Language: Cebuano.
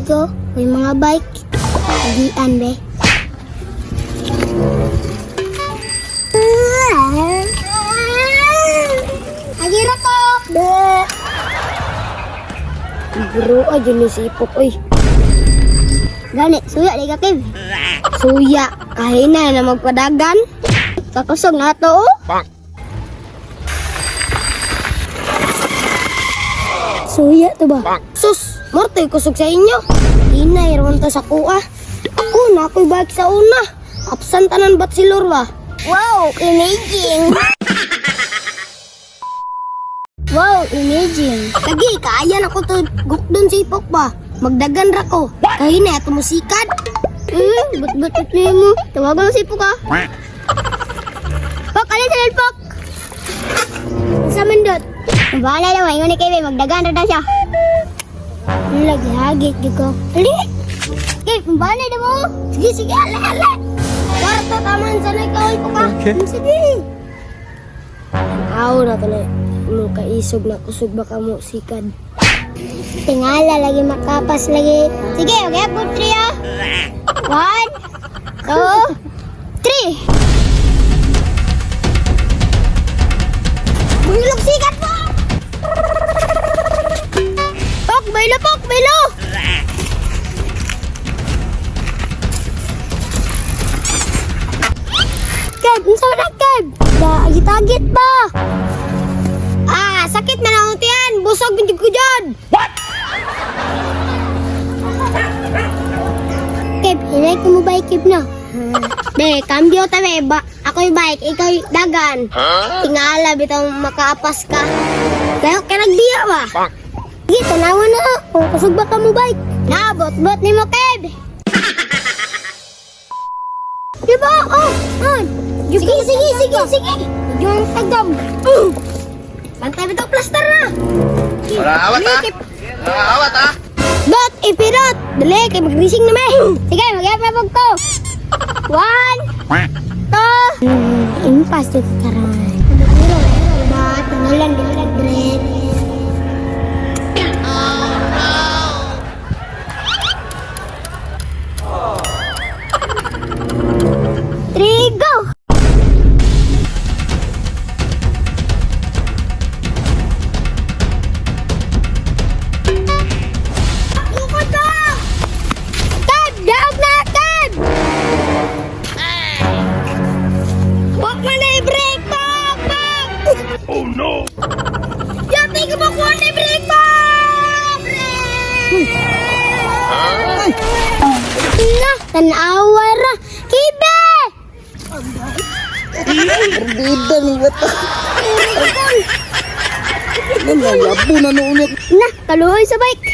amigo, may mga bike. Agian be. Agira ko! Be! Bro, ay, yun yung sipok, oy. Gani, suya di ka, Kev. Suya, kahina na magpadagan. Kakusog na to, oh. Suya to ba? Sus, morto'y kusog sa inyo. Hinay, rawan to sa kuha. Ako na ako'y bike sa una. Absent tanan ba't si Lorwa? Wow, imaging! Wow, imaging. Lagi, kaya na ko to gukdon sa ipok ba? Magdagan ra ko. Kahina, tumusikad. But-but na mo. Tawagan mo si Pok, ah. Pok, alin sa Pok? Sa mandot. Bahala lang, ingon ni Kevin, magdagan ra daw siya. Lagi hagit di ko. Ali! Kev, bahala na mo. Sige, sige, ale, ale. Kwarta taman sa na ikaw, ipok ah. Okay. Sige. Aw na to na. Mo kaisog na kusog baka mo sikad. Tingala lagi makapas lagi. Sige, okay, good three ah. One, two, three. Buhilog sikat po! Pok, baylo, pok, baylo! Kev, unsa man na, Kev? Da, agit-agit ba? Ah, sakit na lang ang tiyan. Busog bintig ko dyan. Kev, hinay ko mo ba Kev na? Be, cambio ta be. Ba, ako'y bike, ikaw'y dagan. Tingala, bitaw makaapas ka. Kaya ka nagbiya ba? Sige, tanawa na. Kung kusog ba ka mo bike? Na, bot-bot ni mo, Kev. Diba? Oh, on. Sige, sige, sige, sige. Yung tagam. Bantay bitaw plaster na. Wala awat ha. Wala awat ha. Dot, ipirot. Dali, kay magrising na may. Sige, mag-yapapag ko. One, two. Impas dito karon. Ba, tangalan dito bread. Three, go! Tab! Daog na! Tab! Wag man na i-break, Pok! Pok! Oh no. Yati ka ba kuha na i-break, Pok? Break! Na! Tanawa ra! Kibe! Bida ni gata. Ano, labo na noon. Na! Kaluoy sa bike!